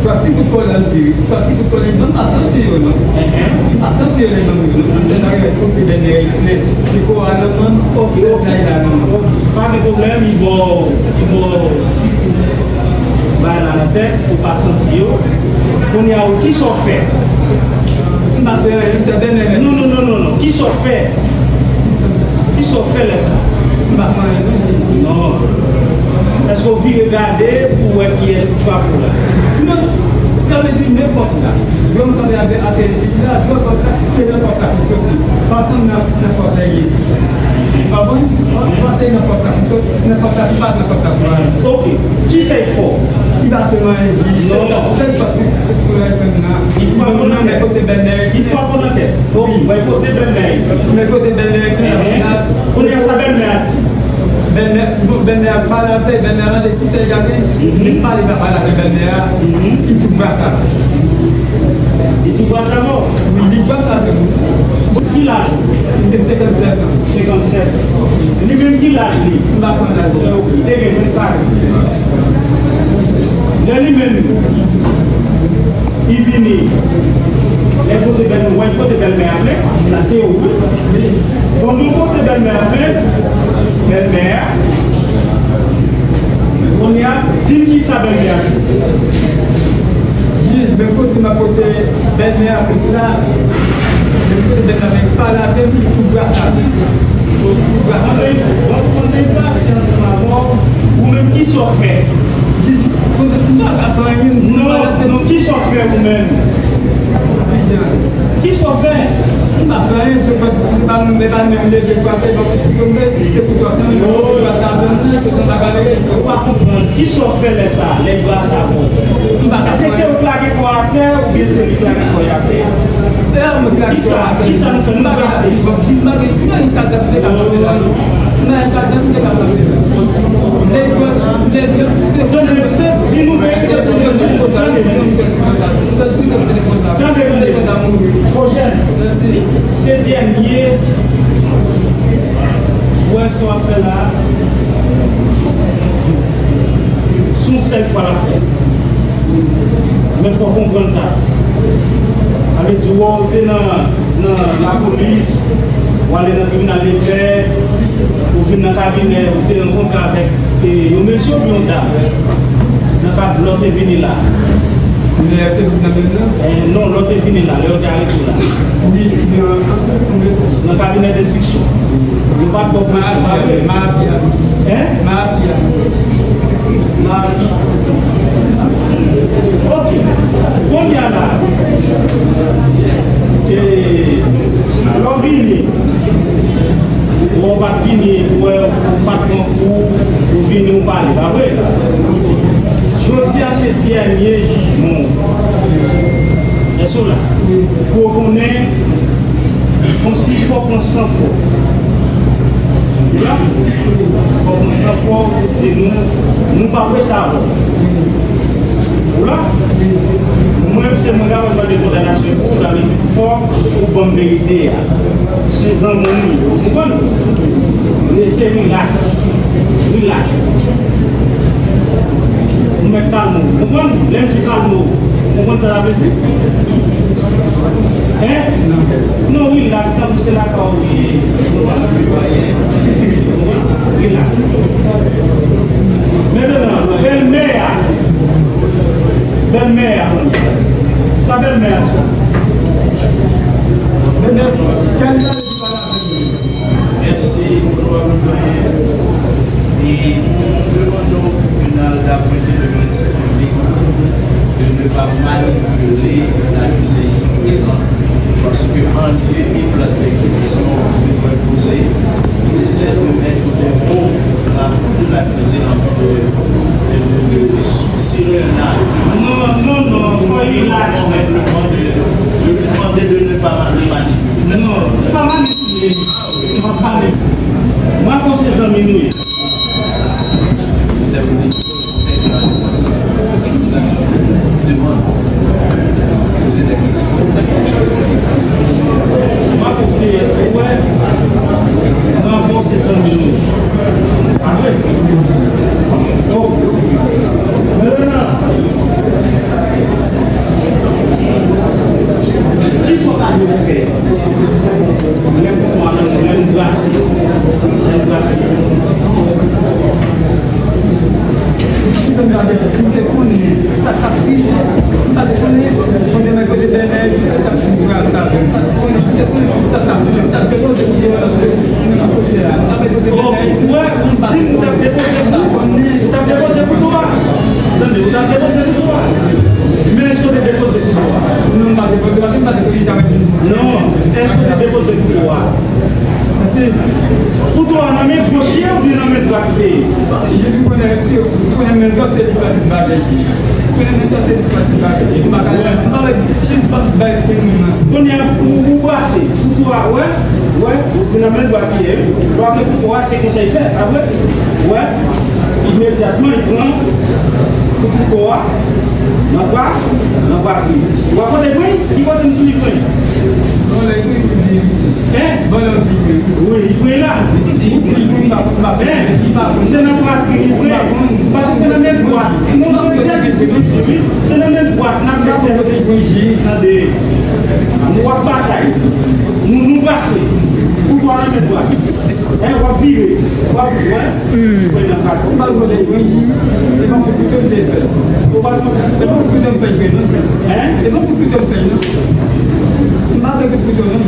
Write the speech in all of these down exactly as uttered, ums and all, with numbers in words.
Swa ti kout kòlè l tire, swa ti kout kòlè, mwen pa santi yo non. Mwen pa santi yo nan manm yo non. Mwen te nan rèt pou te dènye rèt. Li ko a nan manm, ok, lè sa la nan manm. Pa gen pwoblèm, li ba w, li ba w ti kout bay la nan tèt, ou pa santi yo. Kounye a, ou, kisa w fè? M pa fè anyen, se bèlmè m. Non, non, non, non, non. Kisa w fè? Kisa w fè lè sa? M pa fè anyen. Non. Èske w vire gade pou w wè kiyès ki frape w la? Non. Sa vle di nenpòt la. Lè m kanpe avè atè jip la, nenpòt la, se nenpòt la ki soti. Pa sanm nan, nenpòt la ye. Ou konprann? Pa se nenpòt la ki soti, nenpòt la ki pa nenpòt la ki pa. Ok. Kisa y fè w? Ki pa fè m anyen, jis. Non. Sèl, sèl sòti pou lè fè m nan. Li frape w nan tèt. Mwen kote bèlmè. Li frape w nan tèt. Ok, mwen kote bèlmè. Mwen kote bèlmè. Kounye a sa bèlmè a di? Bèlmè, bon, bèlmè a pale avè, bèlmè a mande kisa l gen. Li pale, pa pale avè bèlmè a. Li tou baka. Li tou baka mò? Wi, li baka avè mwen. Ki laj ou? Li gen senkannsèt an. Senkannsèt. Li menm ki laj li? M pa konn laj li. Li te gen vennkat. Lè li menm, li vini, lè kote bèl, mwen kote bèlmè a plen, sa se ou wi. Bon, nou kote bèlmè a plen, bèlmè a. Kounye a, di m kisa bèlmè a di. Kote m ap pote bèlmè a kote la, men kote bèlmè a men pale avè m, li tou brasa avè m. Li tou brasa avè m. Bon, bon, bon, bon, pasyans avè w. Ou menm, kisa w fè? Jis, kote m pa ka fè anyen. Non, non, kisa w fè ou menm? Kisa w fè? M pa fè anyen, se pa, se pa, se pa menm leve frape, donk, se tonbe, se pou twa, se pou twa, se pou twa, se pou twa, Ou pa konprann. Kisa w fè lè sa, lè bra sa bon? Èske se ou k lage kò a atè oubyen se li k lage kò a atè? Kisa, kisa nou fè? Nou brase. Tande, se, di nou verite, tande, tande, tande, tande. Fo jèn, se dènye. Ou wè sa w ap fè la a? Se yon sèl fwa l ap fèt. Men fò w konprann sa. Sa vle di, ou wè, ou te nan, nan lapolis, ou ale nan tribinal de pè, ou vin nan kabinè, ou te rankontre avèk, e, yon mesye oubyen yon dam nan kad lè w te vini la. Lè yo te vin nan menm nan? Eh, non, lè w te vini la, lè yo te arete w la. Wi, nan, nan kabinè denstriksyon. Yo pa t ba w presyon, pa vre? Mafya. Hein? Mafya. Mafya. Ok. Kounye a la, eh, lè w vini, Ou pa t vini, ou wè, ou pa t pran kou, ou vini, ou pale, pa vre? Jodi a se dènye jijman w. Èske w la? Pou w konnen, konsi fò w pran san fò w. Ou la? Fò w pran san fò w pou di nou, nou pa vle sa avè w. Ou la? Mwen, se mwen k ap mande kondanasyon pou ou, sa vle di fò ou ban m verite a. Se zanmi w ye, ou konprann? Rete relax. Relax. Ou mèt kalme w, ou konprann? Lè m di kalme w, ou konprann sa sa vle di? Hein? Non, relax, tankou se lakay ou ye. Ou konprann? Relax. Mentnan, bèlmè a. Bèlmè a. Sa bèlmè a di? Bèlmè, bèlmè a di pa la. Mèsi, onorab doyen. E nou demandons au tribunal d'apprêter le ministère public de ne pas manipuler l'accusé ici présent, parce que en lieu et place des questions qui devraient être posées, il essaie de mettre des mots dans la bouche de l'accusé en vue de, de, de, de soutirer un arrêt. Non, non, non, faut relax, man. Je lui demande de, je lui demande de ne pas le manipuler. Non, pa manipile. M ap pale. Mwen konn se zanmi nou ye. Mwen konn se, ou wè, mwen konn se zanmi nou ye. Apre, oh, Melanas. Kisa w ta dwe fè? Lè kouto a nan men w, lè nou brase, lè nou brase. Kisa m ta fè? Si m te konnen sa k ap vini, m pa te konnen, konnen mwen kote bèlè, sa k ap vini pral sa. M pa te konnen, si m te konnen sa k ap vini, m t ap depoze kouto a nan kote a. M t ap depoze bèlè. Bon, ou wè, si m t ap depoze kouto, ou t ap depoze kouto a. Tande, ou t ap depoze kouto a. Men èske w te depoze kouto a? Non, m pa depoze, paske m pa te konnen sa k ap vini. Non, èske w te depoze kouto a? Kouto a nan men gòch li ye oubyen nan men dwat li te ye? Li di konnen, li konnen men dwat se li pral vin bagay li. Konnen men dwat se li pral vin bagay li. M pa ka, m pa wè, jen pa bay konnen mwen. Kounye a, ou, ou brase, kouto a, wè, wè, ou di nan men dwat li ye, wi. Dwat men kouto a, se konsa l fè, pa vre? Wè, imedyatman, li pran kouto a, nan pa, nan pwatrin. Ou wè kote l pran? Ki kote m di li pran? Hein? Wi, li pran la. Hein? Se nan pwatrin li pran. Paske se nan men dwat. Non, se egzèsis li di, wi. Se nan men dwat n ap fè egzèsis. Tande. Nou ap batay. Nou, nou brase. Kouto a nan men dwat. Hein, w ap vire, w ap vire. Ou pa vle jwenn. Se pa pou pito m te fè. Ou pa, se pa pou pito m fè jwenn, non. Hein? Se pa pou pito m fè, non. M pa fè kout pito, non.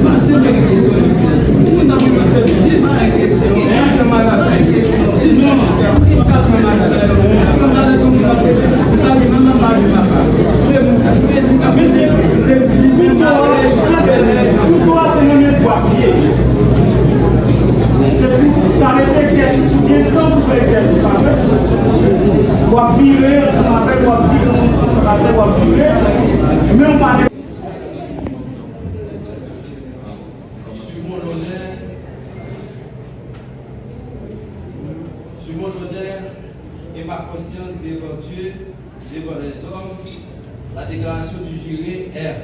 Mache, men, ou nan pito, se pa yon kesyon. Hein? Se malad, se yon kesyon. Sinon, ou ka fè malad. Ou malad, ou malad. Ou pa vle, mwen pa vle papa. Se bon, se bon. Men se, se pito a, pito a, se nan men dwat li ye. Se pou, sa vle di egzèsis ou gen tan pou fè egzèsis avè l. W ap vire ansanm avè l, w ap vire ansanm avè l, w ap vire. Men w pa gen. Sur mon honneur, sur mon honneur et ma conscience devant Dieu, devant les hommes, la déclaration du juré est,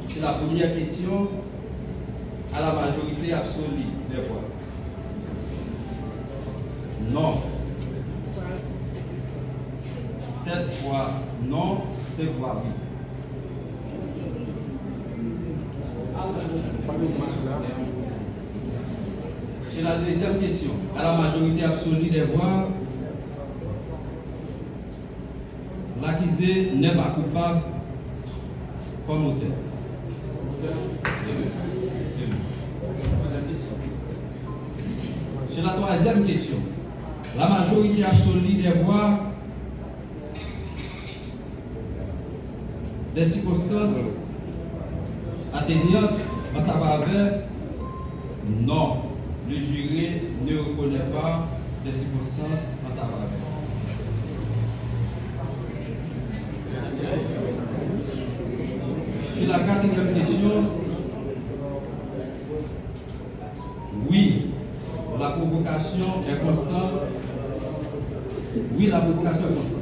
sur la première question, à la majorité absolue des voix. Non. Sept voix non, cinq voix oui. Sur la deuxième question, à la majorité absolue des voix, l'accusé n'est pas coupable comme auteur. Sur la troisième question, la majorité absolue des voix des circonstances atténuantes en sa faveur, non, le juré ne reconnaît pas de circonstances en sa faveur. Sur la quatrième question, oui, la provocation est constante. Oui, la provocation est constante.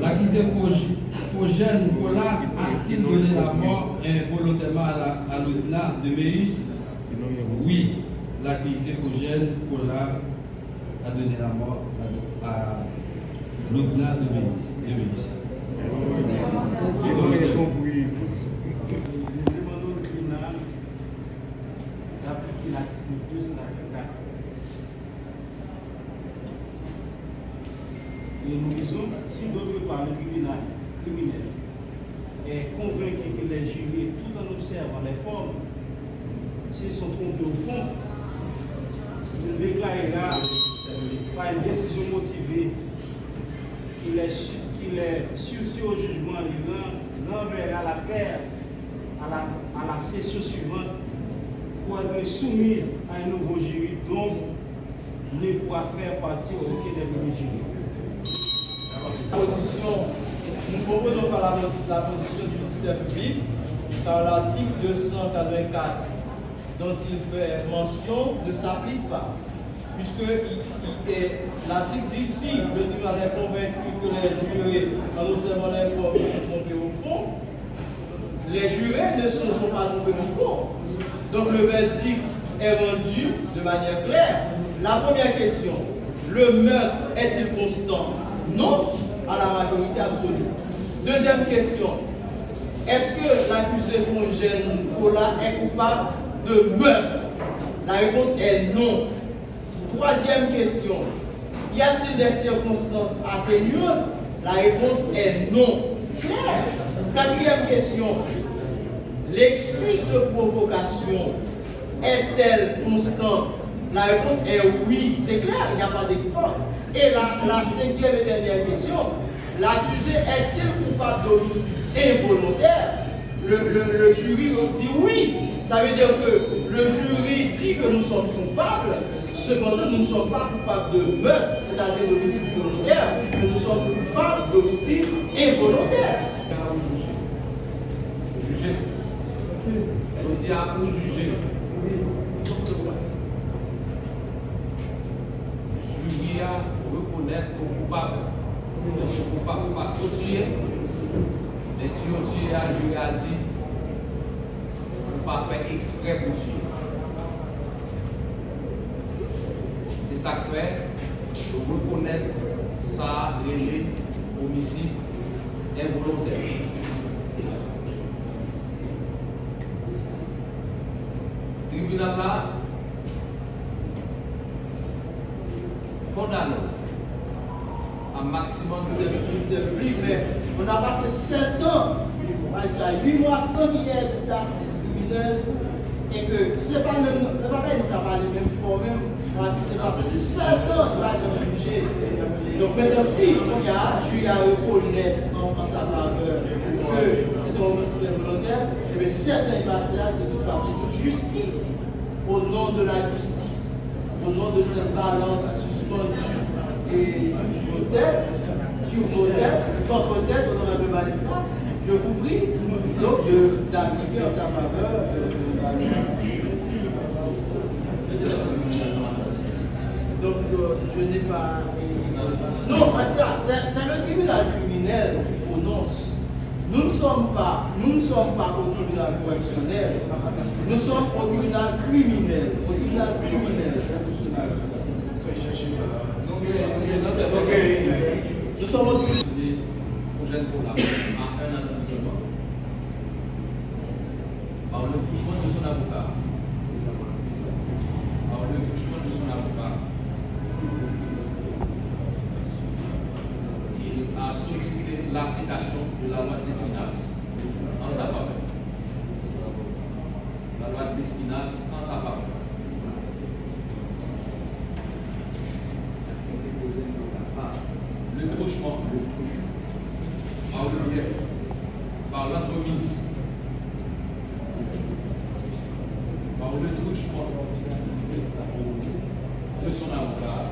L'accusé Fog-, Fogène Colas a-t-il donné la mort involontairement à la, à Lodna de Méus? Oui, l'accusé Fogène Colas a donné la mort à, à Lodna de Méus. De Méus. D'apliquer l'article deux cent quatre. Et nous disons, si d'autre part le tribunal criminel est convaincu que les jurés, tout en observant les formes, se sont trompés au fond, il déclarera par une décision motivée que les, que les sursis au jugement lui ren-, renverra l'affaire à la, à la session suivante pour être soumise à un nouveau jury dont ne pourra faire partie aucun des premiers jurés. La position, nous proposons par la, la position du ministère public, par l'article deux cent quatre-vingt-quatre, dont il fait mention, ne s'applique pas, puisque il, il est, l'article dit, si le tribunal est convaincu que les jurés, en observant les formes, se sont trompés au fond, les jurés ne se sont pas trompés au fond. Donc le verdict est rendu de manière claire. La première question, le meurtre est-il constant? Non, à la majorité absolue. Deuxième question, est-ce que l'accusé Fongène Colas est coupable de meurtre? La réponse est non. Troisième question, y a-t-il des circonstances atténuantes? La réponse est non. Clair. Quatrième question, l'excuse de provocation est-elle constante? La réponse est oui, c'est clair, il n'y a pas de faute. Et la, la cinquième et dernière question, l'accusé est-il coupable d'homicide involontaire? Le, le, le jury dit oui. Ça veut dire que le jury dit que nous sommes coupables, cependant nous ne sommes pas coupables de meurtre, c'est-à-dire d'homicide volontaire, mais nous sommes coupables d'homicide involontaire. Jije. Jodi a ou jije. Jiri a rekonèt ou koupab. Donk ou koupab paske w tiye. Men tiye w tiye a, jiri a di ou pa fè eksprè pou tiye. Se sa k fè yo rekonèt sa a rele omisid envolontè. Tribinal la kondane w a maximum servitude servitude, men on a pase sèt an, magistrat, uit mwa san kiyè dasiz kriminèl, e ke se pa menm, se pa bagay nou ka pale menm fò menm, on akize l pase sèt an, li pa janm jije. Donk, mentnan, si kounye a, jij la rekonèt an, an sa favè ke se te yon omisisyen volontè, ebyen, sèt an li pase a, de tout fason, tout jistis, au nom de la justice, au nom de cette balance suspendue et vos têtes, sur vos têtes, votre tête, honorable magistrat, je vous prie donc de, d'appliquer en sa faveur, euh, la, la, donc, euh, je n'ai pas, non, parce que c'est, c'est le tribunal criminel qui prononce. Nous ne sommes pas, nous ne sommes pas au tribunal correctionnel. Nous sommes au tribunal criminel. Au tribunal criminel. Nous sommes au tribunal. Pou jèn kolabo a un an d'emprisonnement, par le truchement de son avocat, par le truchement de son avocat, il a sollicité l'application de la loi de Lespinasse en sa faveur. La loi de Lespinasse en sa faveur. Le truchement, par le viol, par l'entremise, par le truchement de son avocat,